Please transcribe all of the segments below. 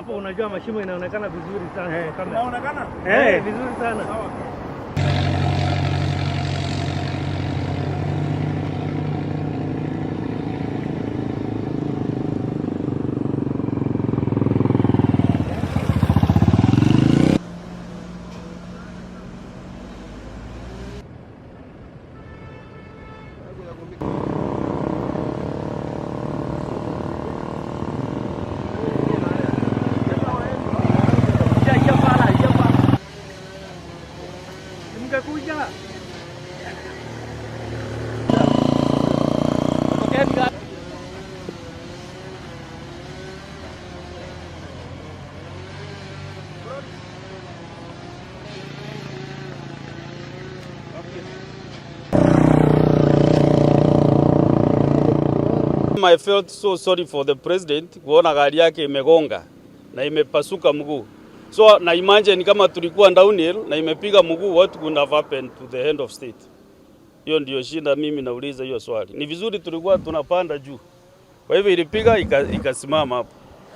Hapo unajua mashimo inaonekana vizuri sana kwa kamera. Inaonekana? Eh, vizuri sana. Sawa. Ishapala, ishapala. Mngekuja. I felt so sorry for the president kuona gari yake imegonga na imepasuka mguu. So na imagine kama tulikuwa downhill na imepiga mguu, what could have happened to the head of state? Hiyo ndio shida, mimi nauliza hiyo swali. Ni vizuri tulikuwa tunapanda juu, kwa hivyo ilipiga ikasimama hapo,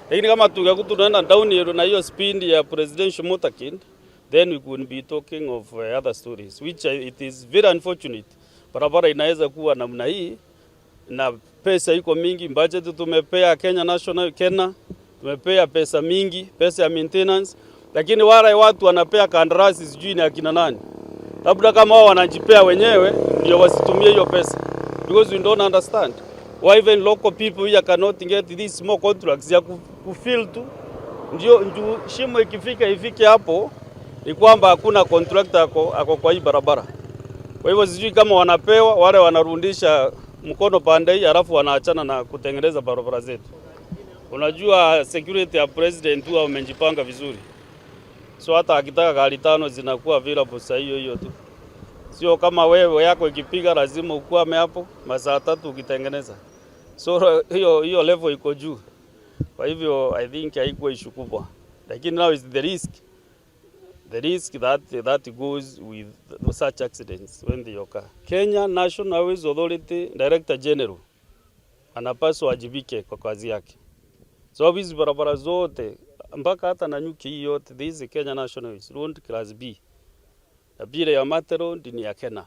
lakini kama tungekuwa tunaenda downhill na hiyo speed ya presidential motorcade, then we could be talking of other stories which it is very unfortunate. Barabara inaweza kuwa namna hii na pesa iko mingi, budget tumepea Kenya National Kenya, tumepea pesa mingi, pesa ya maintenance, lakini wale watu wanapea kandarasi sijui ni akina nani, labda kama wao wanajipea wenyewe ndio wasitumie hiyo pesa, because we don't understand why even local people here cannot get these small contracts ya kufill tu, ndio shimo ikifika ifike hapo, ni kwamba hakuna contractor ako kwa hii barabara. Kwa hivyo sijui kama wanapewa wale wanarudisha mkono pande hii, halafu wanaachana na kutengeneza barabara zetu. Unajua security ya president huwa wamejipanga vizuri, so hata akitaka gari tano zinakuwa available saa hiyo hiyo tu, sio kama wewe yako ikipiga lazima ukwame hapo masaa 3 ukitengeneza. So hiyo hiyo level iko juu, kwa hivyo I think haikuwa issue kubwa, lakini now is the risk that goes with such accidents when they occur. Kenya National Highways Authority Director General anapaswa wajibike kwa kazi yake. So hizi barabara zote mpaka hata Nanyuki hii yote, this is Kenya National Highways Road Class B. Na bila ya Mate Road ni ya Kenya.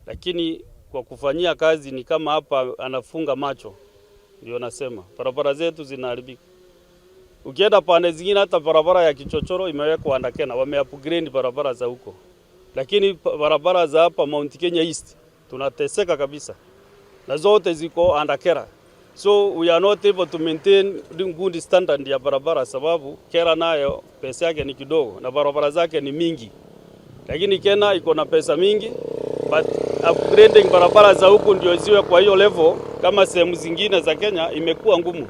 Lakini kwa kufanyia kazi ni kama hapa anafunga macho. Ndio nasema barabara zetu zinaharibika. Ukienda pande zingine hata barabara ya kichochoro imewekwa under Kenya, wame upgrade barabara za huko. Lakini barabara za hapa Mount Kenya East tunateseka kabisa. Na zote ziko under KeRRA. So we are not able to maintain good standard ya barabara sababu KeRRA nayo pesa yake ni kidogo na barabara zake ni mingi. Lakini Kenya iko na pesa mingi, but upgrading barabara za huku ndio ziwe kwa hiyo level kama sehemu zingine za Kenya imekuwa ngumu.